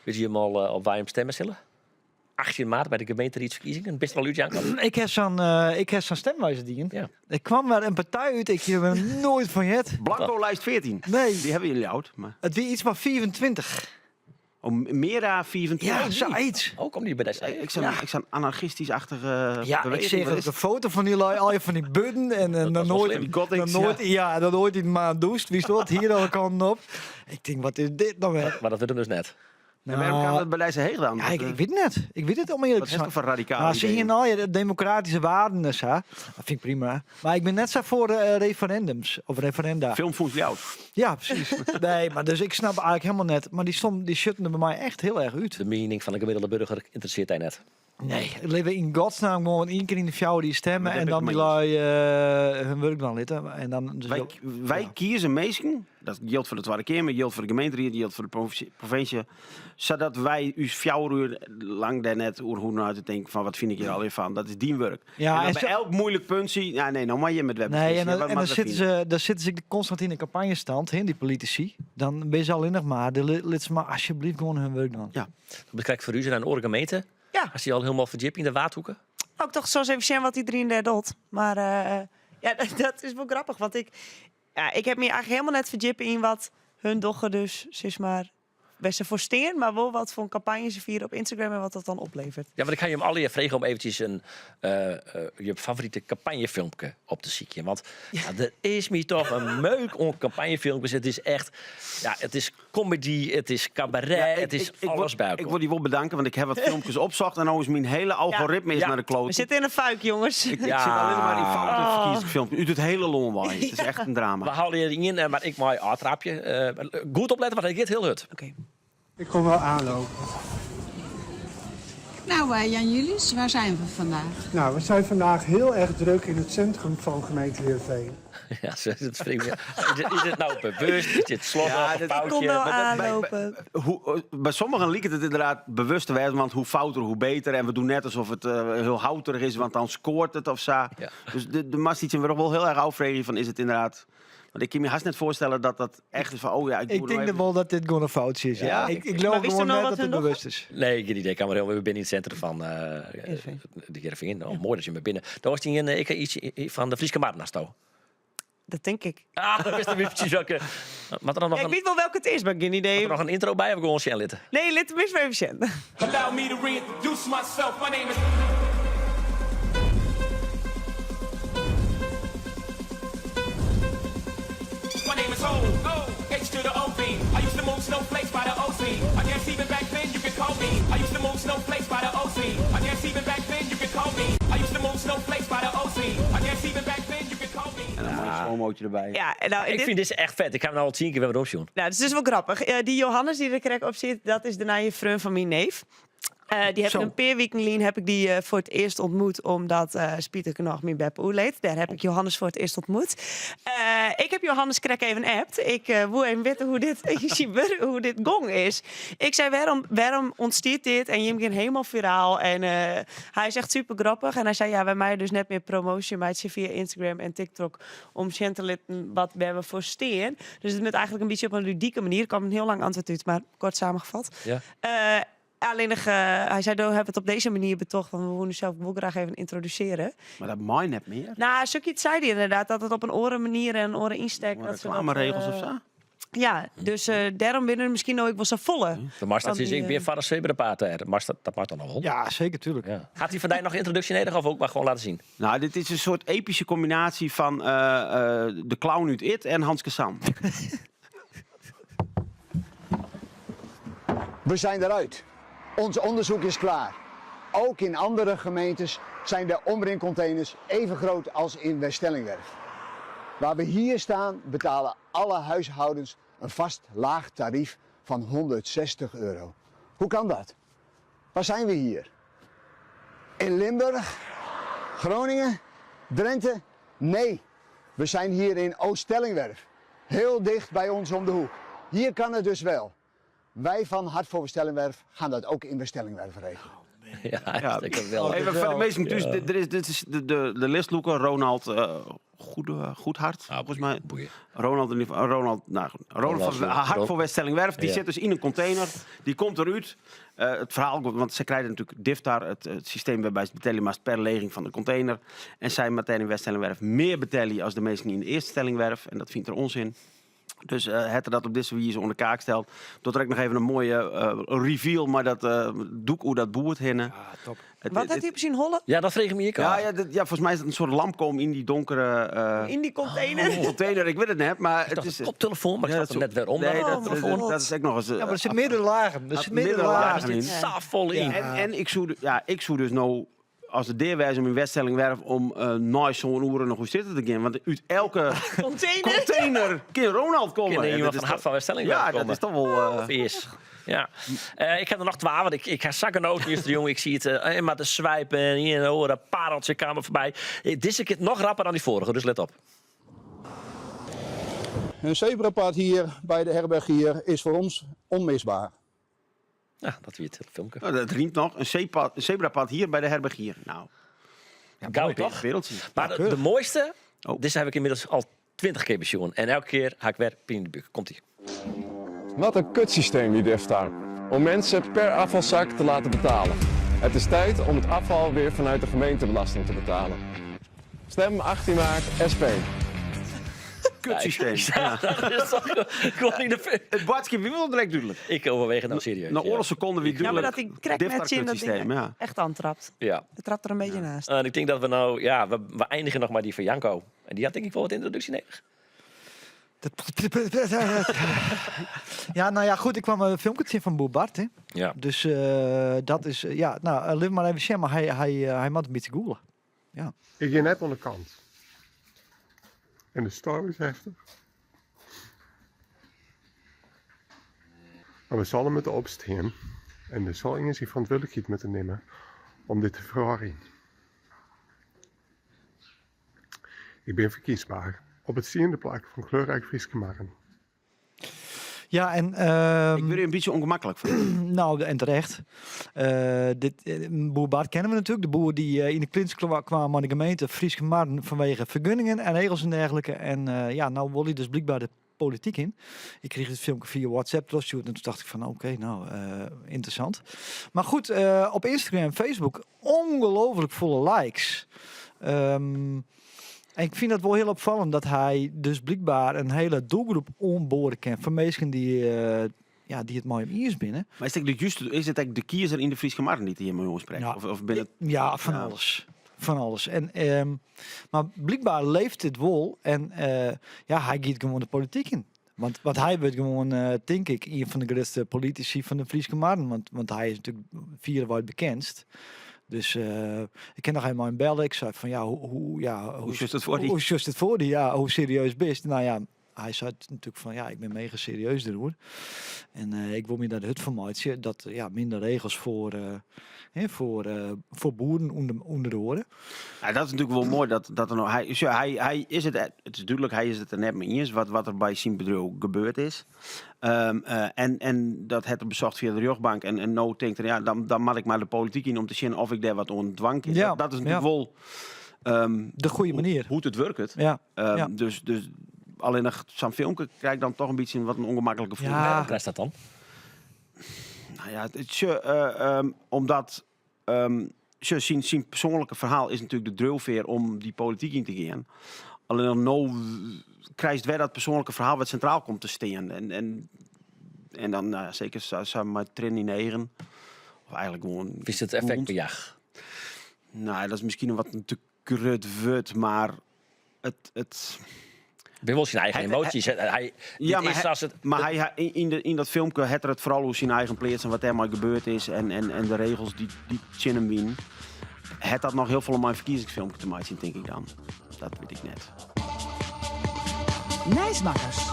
Witte jim al op wa jim stemme sille? 18 maart by de gemeenteriedsferkiezingen. Bist der al út, Janko? Ik ha sa'n uh, ik ha sa'n stemwijzer dien. Ja. Der kwam wer in partij út, ik ha der noait fan heard. Blanco lijst 14. Nee. Dy hawwe jullie oud. Mar. It wie yts fan 25. Oh, Mera 25. Ja, sayts. Oh, kom dy by dizze. Ik zag ik zag anarchistisch-achtige Ja, ik beweging. seach Wat is een foto fan dy lui, al fan dy buorden en, en Dat dan was wel noait, slim. Die gothics, dan noait, ja. dan noait yn maand dûst. Wie dat hier alle kanten op. Ik tink, wat is dit no wer? Mar dat wurdt him dus net. En wêrom kaam dat by dizze heech dan? Ja, ik, ik wit it net. Ik wit it om earlik Wat te is sizzen. dat foar radikaal Maar se hiene al ja, de demokratyske wearden en sa. Dat fyn ik prima. Mar ik bin net sa foar eh, referendums of referenda. Filmfûns Ljouwert. Ja, presys. Nee, mar dus ik snap eigentlik hielendal net. Mar dy stom, dy sjutten der by my echt hiel erch út. De miening fan de gemiddelde burger ynteressearret dy net. Nee, litte we yn godsnaam gewoan ien kear yn de fjouwer jier stemme Maar en dêr dan bin dy ik mei lui eh, hun wurk dwaan litte. En dan dus Wy, wy ja. kieze minsken, dat jildt foar de Twadde Keamer, jildt foar de gemeenteried, jildt foar de provinsje, provinsje, sadat wy ús fjouwer oer lang dêr net oer hoege nei te tinken fan wat fyn ik hjir allegear fan. Dat is dyn wurk. Ja, en dan en by sa- elk moeilijk punt zie, ja, nee, no moatte jim it wer Nee, en beslissen. dan, Wat en dan moatte we sitte fine? se, dan sitte se konstant yn de kampanjestand, hè, dy politisy. Dan binne se allinnich mar, de lit se mar alsjeblieft gewoan hun wurk dwaan. Ja. Dan krekt ferhuze nei in oare gemeente. Ja. Hast dy al hielendal ferdjippe yn de Waadhoeke? Oh, ik tocht, sil ris even sjen wat iderien dêr docht. Mar eh, ja, dat is wol grappich, want ik, ja, ik ha my eigentlik hielendal net ferdjippe yn wat hun dogge, dus sis mar wêr't se foar stean, mar wol wat foar kampanjes se fiere op Instagram en wat dat dan opleveret. Ja, want ik ha jim allegear frege om eventsjes in, eh, eh, je favorite kampanjefilmke op te sykjen. Want ja, der is my toch in meuk oan kampanjefilmkes. It is echt, ja, it is comedy, it is cabaret, Ja, ik- it is ik- ik alles wol- by Ik elkoar. wol dy wol bedanke, want ik ha wat filmkes opsocht en no is myn hiele algoritme is Ja. nei de klote. We sitte yn in fuik, jonges. Ik, ik Ja. sit allinnich mar yn foute Oh. ferkiezingsfilmkes út it hiele lân wei. It is echt in drama. We hâlde hjir ien, eh, mar ik mei ôftraapje. Eh, goed oplette, want it giet hiel hurd. Oké. Ik kom wel aanlopen. Nou, eh, Jan Julius, waar zijn we vandaag? Nou, we zijn vandaag heel erg druk in het centrum van gemeente Heerenveen. Ja, dat springt me- Is dit, is dit no bewust? Is dit slot Ja, of een dat- Ik kom foutje? wel Maar dat- bij- aanlopen. Hoe, eh, by sommigen liket it ynderdaad bewust te wêzen, want hoe fouter, hoe beter. En we dogge net alsof it eh, hiel houterich is, want dan skoart it of sa. Ja. Dus de, de moatst dy wol hiel erch ôffreegje fan is it ynderdaad... Want ik kin my hast net foarstelle dat dat echt is fan, oh ja, ik Ik doe tink no dat even- wol dat dit gewoan in foutsje is. Ja. Ja? Ik, ik leau Mar witsto gewoan no net wat dat hun it dogge? bewust is. Nee, gjin idee. Ik kam mar hiel, we binne yn it sintrum fan eh, Heerenveen. de Heerenveen. Oh, moai dat jim binne. Dêr was dy in, eh, ik yts fan de Fryske Marren hasto. Dat tink ik. Ah, dat wist ik presys welke. Moat der dan noch Ja, ik in, wit wol welke it is, mar gjin idee. moat der noch in intro by of gewoan sjen litte? Nee, lit him earst mar even sjen. Allow me to reintroduce myself. My name is. My name is Ho. H to the OV. I used to move snowflakes by the OC. I guess even back then you could call me. I used to move snowflakes by the OC. I guess even back then you could call me. I used to move snowflakes by the OC. I guess even back then you could call me. En dan moai slow-mootje derby. Ja, en nou, Ik dit, fyn dizze echt fet. Ik ha him no al tsien kear wer werom sjoen. nou, het is dus wol grappich. Eh, dy Johannes dy't der krekt op sit, dat is de nije freon fan myn neef. Eh, dy ha ik Sa. in pear wiken lyn ha ik dy eh, foar it earst ûntmoete, omdat eh spitich genôch myn beppe oerleed. Dêr ha ik Johannes foar it earst ûntmoete. Eh, ik ha Johannes krekt even appt. Ik eh, woe even witte hoe't dit, hoe't dit gong is. Ik sei, wêrom, wêrom ûntstiet dit? En jim gean hielendal firaal. En eh, hy is echt super grappich. En hy sei, ja, wy meie dus net mear promoasje meitsje fia Instagram en TikTok om sjen te litten wat wêr't we foar stean. Dus it moat eigentlik in bytsje op in ludike manier. Der kaam in hiel lang antwurd út, mar koart samengevat. Ja. Eh, allinnich, eh, hy sei, do ha it op dizze manier betocht, want we woene ússels wol graach even yntrodusearje. Mar dat mei net mear. No, sokyts sei dy ynderdaad, dat it op in oare manier en in oare ynstek... dat se dat, Reklameregels of eh, sa? Ja, dus eh, dêrom binne der miskien no ek wol safolle. De moatst Want is dy, ik bin foar de Zebrapaad dêr. Moatst dat, dat moat dan noch wol. Ja, seker, tuerlik. Ja. Hat dy fan dy noch yntroduksje nedich of ek mar gewoan litte sjen? No, dit is in soart epyske kombinaasje fan eh, eh, de clown út It en Hanske San. We zijn eruit. Ons onderzoek is klaar. Ook in andere gemeentes zijn de omringcontainers even groot als in Weststellingwerf. Waar we hier staan betalen alle huishoudens een vast laag tarief van 160 euro. Hoe kan dat? Waar zijn we hier? In Limburg? Groningen? Drenthe? Nee, we zijn hier in Ooststellingwerf. Heel dicht bij ons om de hoek. Hier kan het dus wel. Wij van Hart voor Weststellingwerf gaan dat ook in Weststellingwerf regelen. Ja, dat is wel. Even foar de minsken thús, dit is de, de, de listlûker Ronald eh. Goede, goed hart, Ah, volgens mij. boeien. Ronald, in ieder geval- Ronald, nou, goed. Ronald Ronald van van- Hart voor Weststellingwerf, die Ja. zit dus in een container. Die komt eruit. Het verhaal, want ze krijgen natuurlijk Diftar, het systeem waarbij ze betalen maar per leging van de container. En zij meteen in Weststellingwerf meer betalen als de mensen in de eerste stellingwerf. En dat vindt er onzin. Dus het er dat op deze wijze onder kaak stelt. Tot er ook nog even een mooie reveal, maar dat doek hoe dat boert hinnen. Ah, top. Wat had hij op zijn holle? Ja, dat vreeg ik me hier Ja, af. ja, dat, ja, volgens mij is het een soort lampkoom in die donkere In die container. container. Ik weet het net, maar Ik het dacht, is... een koptelefoon, maar ik Ja, snap het net weer om. Nee, Oh, dat, mijn dat, God. dat is ook nog eens... Ja, maar er zitten meerdere lagen. Er zitten meerdere meerdere lagen. lagen Er in. zit vol in. En ik zoek, ja, ik zoek dus nou als de deerwijs om in Weststellingwerf om na zo'n uren nog hoe zitten te gaan. Want uit elke Container. container kan Ronald komen. Kan Ja, iemand dat van is Hart van Weststellingwerf Ja, komen. dat is toch wel... Of is. Ja. Ik heb er nog 12, want ik ga zakken nood, de jongen. Ik zie het maar te swipen en hier en horen, een pareltje kamer voorbij. Dit is een nog rapper dan die vorige, dus let op. Een zebrapad hier bij de herberg hier is voor ons onmisbaar. Ja, dat weer het filmpje. Nou, dat riemt nog. Een zebrapad hier bij de herbergier. Nou, Ja, Gauw, toch? wereldje. Maar de mooiste, Oh. dit heb ik inmiddels al 20 keer besjoen. En elke keer ga ik weer pijn in de buik. Komt-ie. Wat een kutsysteem die Diftar. Om mensen per afvalzak te laten betalen. Het is tijd om het afval weer vanuit de gemeentebelasting te betalen. Stem 18 maart SP. Kutsysteem. Ja. Dat is toch gewoon in de... Het Bartje wie wil direct duidelijk. Ik overweeg het nou serieus. Na ja. oorlogsseconde wie Ja, maar duidelijk. dat die krek Diftar net in dat ding kutsysteem, ja. echt aantrapt. Ja. Het trapt er een beetje naast. En ik denk dat we nou, ja, we eindigen nog maar die van Janko. En die had denk ik wel wat introductie nodig. Ja, nou ja, goed. Ik kwam een filmpje zien van Boer Bart, hè. Ja. Dus dat is, ja, nou, live maar even zien, maar hij moet een beetje googlen. Ja. Ik ging net aan de kant. En de storm is heftig. Maar we zullen moeten opstaan. En er zal iemand zijn verantwoordelijkheid moeten nemen om dit te veranderen. Ik ben verkiesbaar op het ziende plak van kleurrijk Frieske Marren. Ja, en, Ik ben er een beetje ongemakkelijk van. Nou, en terecht. Dit, boer Bart kennen we natuurlijk. De boer die in de klins kwam aan de gemeente Frieske Marren vanwege vergunningen en regels en dergelijke. En ja, nou wil hij dus blijkbaar de politiek in. Ik kreeg het filmpje via WhatsApp doorgestuurd en toen dacht ik van oké, nou, interessant. Maar goed, op Instagram en Facebook ongelooflijk volle likes. En ik vind dat wel heel opvallend dat hij dus blijkbaar een hele doelgroep onboren kent van mensen die het mooi om iers binnen. Maar is het de juiste, is het eigenlijk de kiezer in de Frieske Marren die hier met jongens spreekt? Ja. Of binnen Ja, van Ja. alles. Van alles. En, maar blijkbaar leeft dit wel en ja, hij gaat gewoon de politiek in. Want hij wordt gewoon, denk ik, een van de grootste politici van de Frieske Marren. Want hij is natuurlijk vierwij bekendst. Dus ik ken nog helemaal in bellen. Ik zei van ja, hoe, hoe, ja, Hoe is het voor die? Hoe is het voor die? Ja, hoe serieus bist? Nou ja, hij zei natuurlijk van ja, ik ben mega serieus erover. En ik wil me daar de hut van maken. Dat ja, minder regels voor boeren onder de oren. Ja, dat is natuurlijk wel mooi dat, dat er nog, hij, zo, hij, hij is het, het is duidelijk, hij is het er net mee eens wat er bij zijn bedrijf gebeurd is. En dat het er bezocht via de rechtbank en nou denkt er, ja, dan maak ik maar de politiek in om te zien of ik daar wat aan dwang is. Ja, Dat is natuurlijk ja. wel, de goede manier. Hoe het werkt. Dus alleen nog zo'n filmpje krijg ik dan toch een beetje een wat een ongemakkelijke gevoel. Waarom krijg je dat dan? Nou ja, het is, omdat, zijn persoonlijke verhaal is natuurlijk de drijfveer om die politiek in te gaan. Alleen dan nou krijgt weer dat persoonlijke verhaal wat centraal komt te staan. En dan, nou, zeker zo maar trin in negen. Of eigenlijk gewoon Is het effectbejag? Nou, dat is misschien een wat te grut wut, maar het Ben wel zijn eigen emoties. Ja, Dit maar is hij als het maar hij, hij, in, in de, in dat filmpje het er het vooral hoe zijn eigen plaats en wat er maar gebeurd is en de regels die chin hem wien. Het had nog heel veel om mijn verkiezingsfilmpje te maken, denk ik dan. Dat weet ik net. Nijsmakkers.